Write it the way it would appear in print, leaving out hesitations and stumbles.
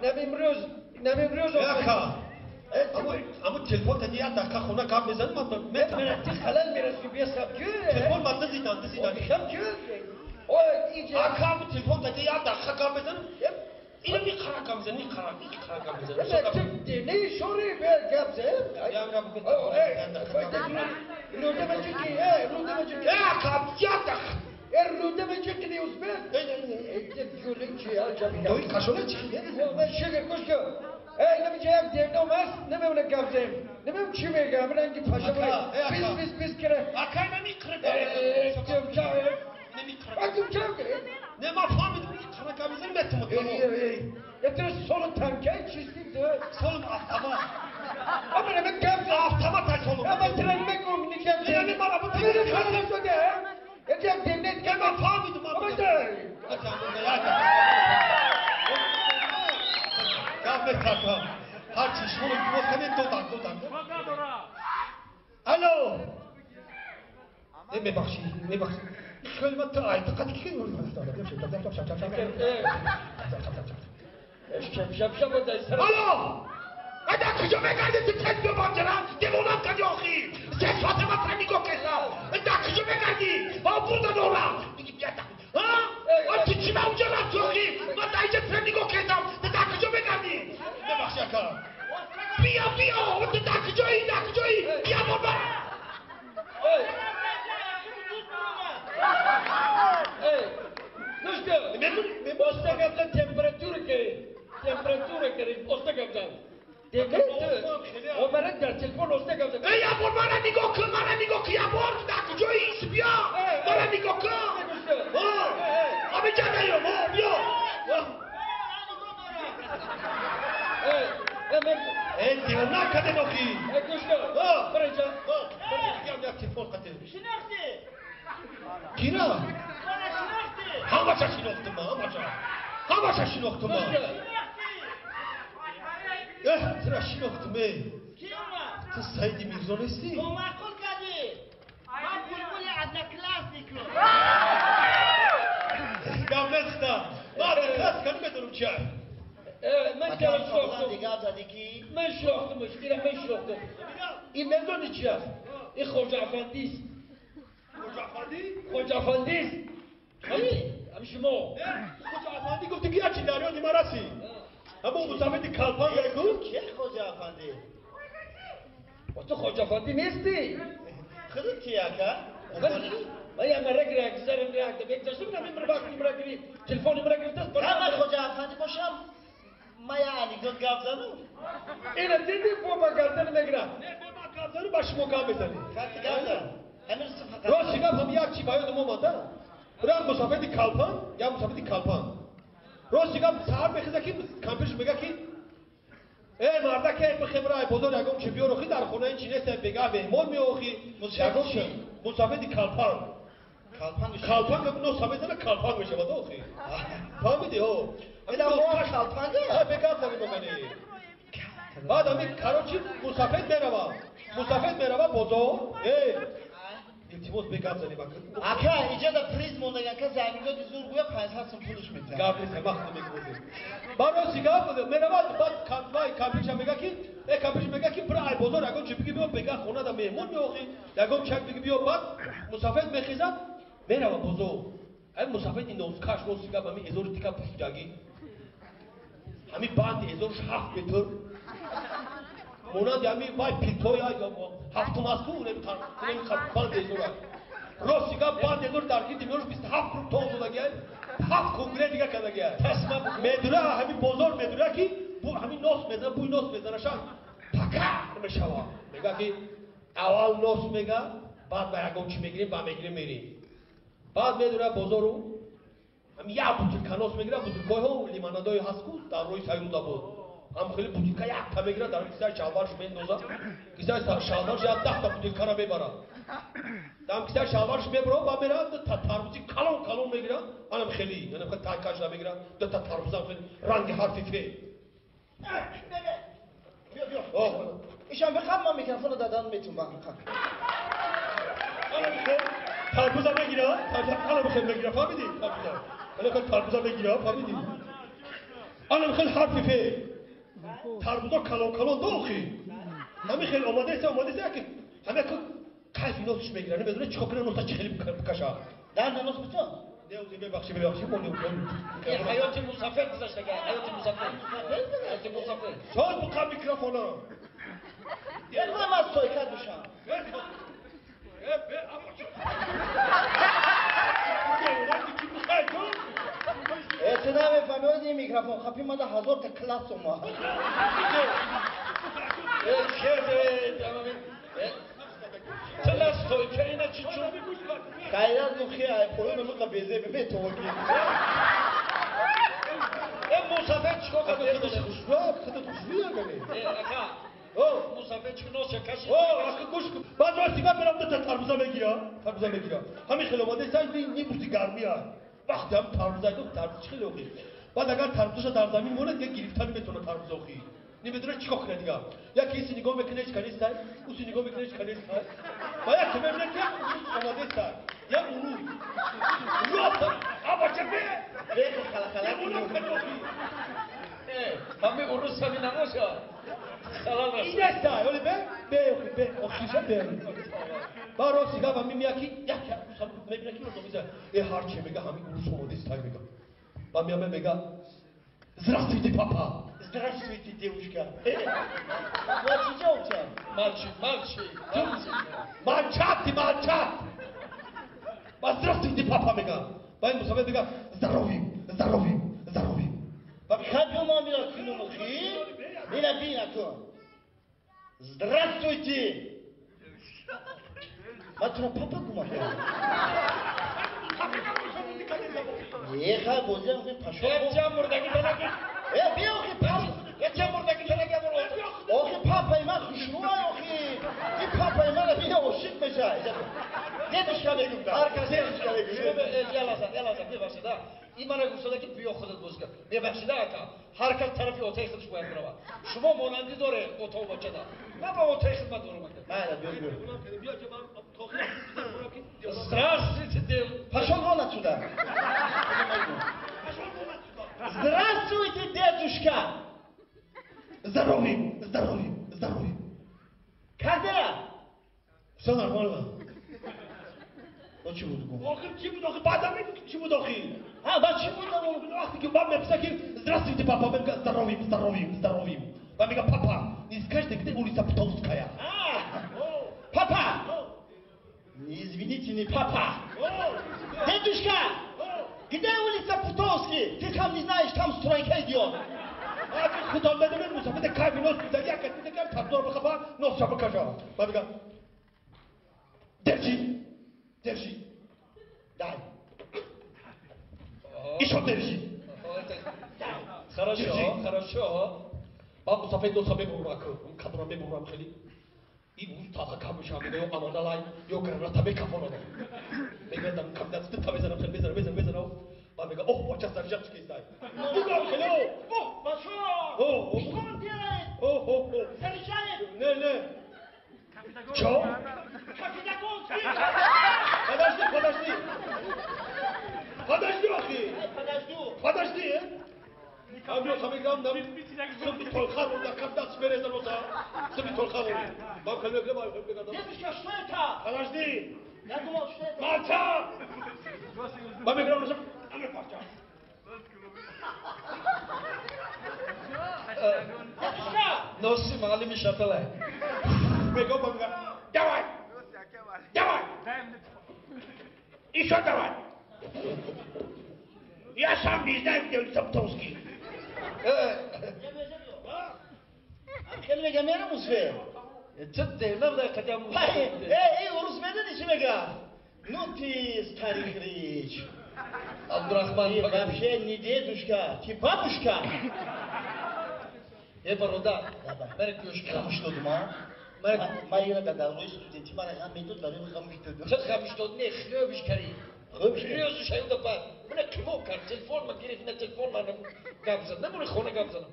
Намимрӯз. Ака. Аммо телефон тади як дақиқа хона гап мезанам, ман метавонам. Ти халал мерасӣ, бия саб ки. Телефон ман дизидан, дизидан. Хам ки. Ой, иҷа. Ака, аммо телефон тади як дақиқа гап мезанам. Ина ми қара гап мезанам, ми қара, ми қара гап мезанам. Ти шори бе гап зан. Я гап мезанам. Руда мачики, руда мачики. Ака, як дақиқа. Руда мачики не успел. Той кашола чи? Ман шукр гӯш кун. Эй, намича як девном аст, намемона гап зем. Намем чӣ мегӯям, ранги паша бис бис бис кира. Ака, нами қара гап мезанам. Нами қара. Не, ман фаҳмидам, ми қара гап мезанам, метавонам. Я солу танкай чизи Солум автомат. Ама наме гап зем. Автомат ай солум. Ама тиран мегӯм, ни гап зем. Нами ман абу Я як девнет Не, ман фаҳмидам. Ама Гап метакам. Ҳар чи шумо илтимос кардед, додам, додам. Алло! Э, мебахшӣ, мебахшӣ. Хеле ман ай диққат ки. Алло! Ада куҷо мегардӣ ту тез бибанҷара? Девонам кардӣ охӣ. Се соата ман тра нигоҳ кардам. Да куҷо мегардӣ? Ба бурда дорам. Ҳа? Ту чӣ ба унҷа рафтӣ охӣ? Ман дар инҷа тра нигоҳ кардам. Ту дар куҷо мегардӣ? Мебахшӣ ака. Биё, биё! Ту дар куҷоӣ? Дар куҷоӣ? Биё бобо. Гӯш кун. Оста гап зан, температура кардӣ. Температура кардӣ. Оста гап зан. Омара дар телефон оста гап зан. Эй, ябор, мара нигоҳ кун, мара нигоҳ кун, ябор, дар куҷоӣ? Биё. Мара нигоҳ кун. Ҳаминҷа наём, биё. Эй, девона кардем охӣ. Гӯш кун. Бара инҷа. Як телефон қатӣ. Шинохтӣ? Кира? Мана шинохтӣ? Ҳамаша шинохтам ман, ҳамаша. Ҳамаша шинохтам ман. Эҳ, тура шинохтам, э. Ки омад? Ту Саиди Мирзо нестӣ? Номаъқул кардӣ. Ман булбули одноклассникам. Гап неста. Ман одноклассник намедонам чи ай. Ман кара шинохтам. Гап задӣ ки? Ман шинохтамаш, ира ман шинохтам. Ин медонӣ чи аст? Ин Хоҷа Афандист. Хоҷа Афандӣ? Хоҷа Афандист. Ҳами шумо. Хоҷа Афандӣ гуфти ки ячи дар ёди ма расӣ. Ҳамон мусафиди калпан мегӯ? Ки Хоҷа Афандӣ? Ту Хоҷа Афандӣ нестӣ. Худат ки ака? Ман як марра гирак зарим гирак бекдоштам, намин бир вақт имра гири, телефон имра гирифтаст. Ман Хоҷа Афандӣ бошам, ман як анекдот гап занам. Ина диди бо гардан мегирад. Не, бо ман гап занам, ба шумо гап мезанӣ. Хати гап зан. Ҳамин фақат. Рости гап ҳам як чи ба ёдам омада. Бирам мусафиди калпан, як мусафиди калпан. Рости гап саҳар мехеза ки кампирш мега ки эй мардак, эй бихебра, ай бозор ягон чи биёр охи, дар хона ин чи нест, бега меҳмон меохи. Ягон чи мусафиди калпан. Калпан Калпан ка носа мезана калпан мешавад охи. Фаҳмидӣ ҳо? Ина мо калпанга? Ҳа, бегап занем омани. Баъд ҳамин короче мусафед мерава. Мусафед мерава бозор. Эй, илтимос бегап занем ака. Ака, иҷа да приз мондаган касе анекдоти зур гӯя 500 сум пулш метиҳад. Гап нест, вақт намекунем. Баъд рости гап мерава, баъд вай кампирша мега ки, э кампирша мега ки бира ай бозор ягон чи биги биё, бега хона да меҳмон меохи, ягон чак биги биё. Баъд мусафед мехезад, мерава бозор. Ай мусафеди носкаш рости гап ҳамин эзори тика пӯшидагӣ. Ҳамин банди эзорш 7 метр. Монанди ҳамин вай пилтои ҳафтум аст ку, унеми банди эзора. Рости гап банд эзор дар гирди меёрш 27 руб тон додагиай, 7 конкурент дига кардагиай. Медура ҳамин бозор медура ки ҳамин нос мезана, бӯи нос мезанаша такар мешава. Мега ки аввал нос мега, баъд ба ягон чи мегирем, ба мегирем мерем. Баъд медура бозору ҳамин як бутилка нос мегира, бутилкаҳо лимонадои ҳаст ку дар рӯи Сайруда буд. Ҳам хеле бутилка якта мегира, дар кисаи шалварш мендоза, кисаи шалварш як 10та бутилкара мебарад. Дар кисаи шалварш мебарад, ба мерад та тарбузи калон калон мегира, анам хеле, анам хеле тайкашда мегира, дута тарбузам хеле ранги ҳарфи ф. Биё, биё. Ишам бихаб, ман микрофонро дадан метум бихаб. Анам хеле тарбуза мегира, анам хеле мегира, фаҳмидӣ? Тарбуза. Анам хеле тарбуза мегира, фаҳмидӣ? Анам хел ҳарфи фе. Тарбузо калон калон дохи. Ҳами хел омадеса омадеса ки ҳама ку кайфи носш мегирад. Намедонад чикор кунад, носа чӣ хеле бикаша. Дар нос битон. Не, мебахши, мебахши, мо ҳаёти мусафир гузаштага, ҳаёти мусафир. Ҳаёти мусафир. Соз буқа микрофона. Бигӯям аз стойка душам. Ту намефаҳми, оз ин микрофон хапи мада ҳазорта класс омад. Тила стойка ина чӣ чун? Хайрат гуфт, хи ай поён муқа безе бетоваки. Э мусафир чикор кард? Худат худат хушрӯ ягане. Э ака. Мусафир чӣ носа кашид? О, ака гӯш кун. Баъд рости гап мерам дута тарбуза мегира, тарбуза мегира. Ҳамин хел омаде сай ним рӯзи гармия. Вақте ҳам тарбуза гуфт, тарбуз чӣ хеле охи. Баъд агар тарбузаша дар замин монад, дига гирифта наметавонад тарбуз охи. Намедонад чикор кунад дига. Яке иси нигоҳ мекунад, ҳеч ка нестай, уси нигоҳ мекунад, ҳеч ка нестай. Ва яке мебинад, ки як урус омадестай. Як урус. Урус! Абача бе! Бе, хала-хала. Урус кани охи. Ҳами урус ҳами намоша. Салам расид. Инестай, оли бе? Бе охи, бе, охиша бе. Ба рости гап ҳами меяд ки як урус ҳам мебинад ки урус омадестай. Э ҳар чи мега ҳами урус омадестай мега. Ба меяме мега Здравствуйте, папа. Здравствуйте, девушка. Мальчик, у тебя? Мальчик, мальчик. Молчать, молчать. Здравствуйте, папа, мега. Ба ин мусафир мега здоровье, здоровье, здоровье. Хай биё ман бина кунум охи. Бина, бина ту. Здравствуйте. Ман туро папа гумон кардам. Е, хай бозиам охи пашо. Э, ча мурдаги танаги. Э, биё охи папа. Э, ча мурдаги танаги амур. Охи папаи ман хушрӯай охи. Ин папаи мана бина ошиқ мешавад. Дедушка мегуфтам. Ҳар кас дедушка мегуфт. Ялаза, ялаза, бебахшида. Ин мана гуфтада ки биё худат бозӣ кун. Мебахшида ака. Ҳар кас тарафи отаи худаш бояд биравад. Шумо монандӣ доред отау бачада. Ман ба отаи хидмат дорам ака. Майла, биё, биё. Здравствуйте, дед. Пошел вон отсюда. Здравствуйте, дедушка. Здоровье, здоровье, здоровье. Как дела? Все нормально. О, чӣ буд гуфт? Охир чӣ буд охир? Баъдан мегӯ ки чӣ буд охир? Ҳа, баъд чӣ буд? Вақте ки баъд мепурсад ки здравствуйте, папа, мегӯяд здоровье, здоровье, здоровье. Баъд мегӯяд папа, не скажете, где улица Птовская? Папа! Извините, не папа. Дедушка! Где улица Путовский? Ты сам не знаешь, там стройка идет. Аки худо медонад, мусафир кайфи нос мезад, як кас мезад, тарбузаро бихапа, носша бикаша. Баъд мегӯяд держи, держи. Дай. Ещё держи. Хорошо, хорошо. Баъд мусафир носа мебурам, кадора мебурам хеле. Ин урус таха кам мешавад, мега ё аманалай, ё граната мекафонад. Мегӯяд, кам даст та мезанам, хеле мезанам, мезанам, мезанам. Баъд мега, оҳ, бача заряжать кистай. Бугам хеле, оҳ, бача! Оҳ, Что он делает? Оҳ, оҳ, оҳ. Заряжает? Не, не. Чё? Капитагонский! Подожди, подожди. Подожди, охи. Подожду. Подожди, э? Амио самегам нам сми толхар да кам даст мерезам оса. Сми толхар. Мам хеле мегӯям, мам хеле мегӯям. Дедушка, что это? Подожди. Я думал, что это? Молчать! Мам мегӯям, носа, аме парча. Дедушка! Носи маълими шаталай. Мегӯям, мам мегӯям, давай! Давай! Еще давай! Я сам не знаю, где улица Птовский. Хеле мегам, мера мусфе. Чӣ девна буда қатя Ай, эй, урус медани чӣ мега? Ну ты, старый хрич. Абдурахман, Ты вообще не дедушка, ты бабушка. Э, бародар, мера гӯш кун. Ғамш додум, а? Ман ира дар давраи студентӣ мана ғам медод, барои ғамш додум. Чӣ ғамш дод? Не, хӯбиш карӣ. Хӯбиш карӣ. Рӯзу шаюда баъд. Мана қимор кард, телефон ма гирифт, на телефон мана гап зад. Намуни хона гап занам.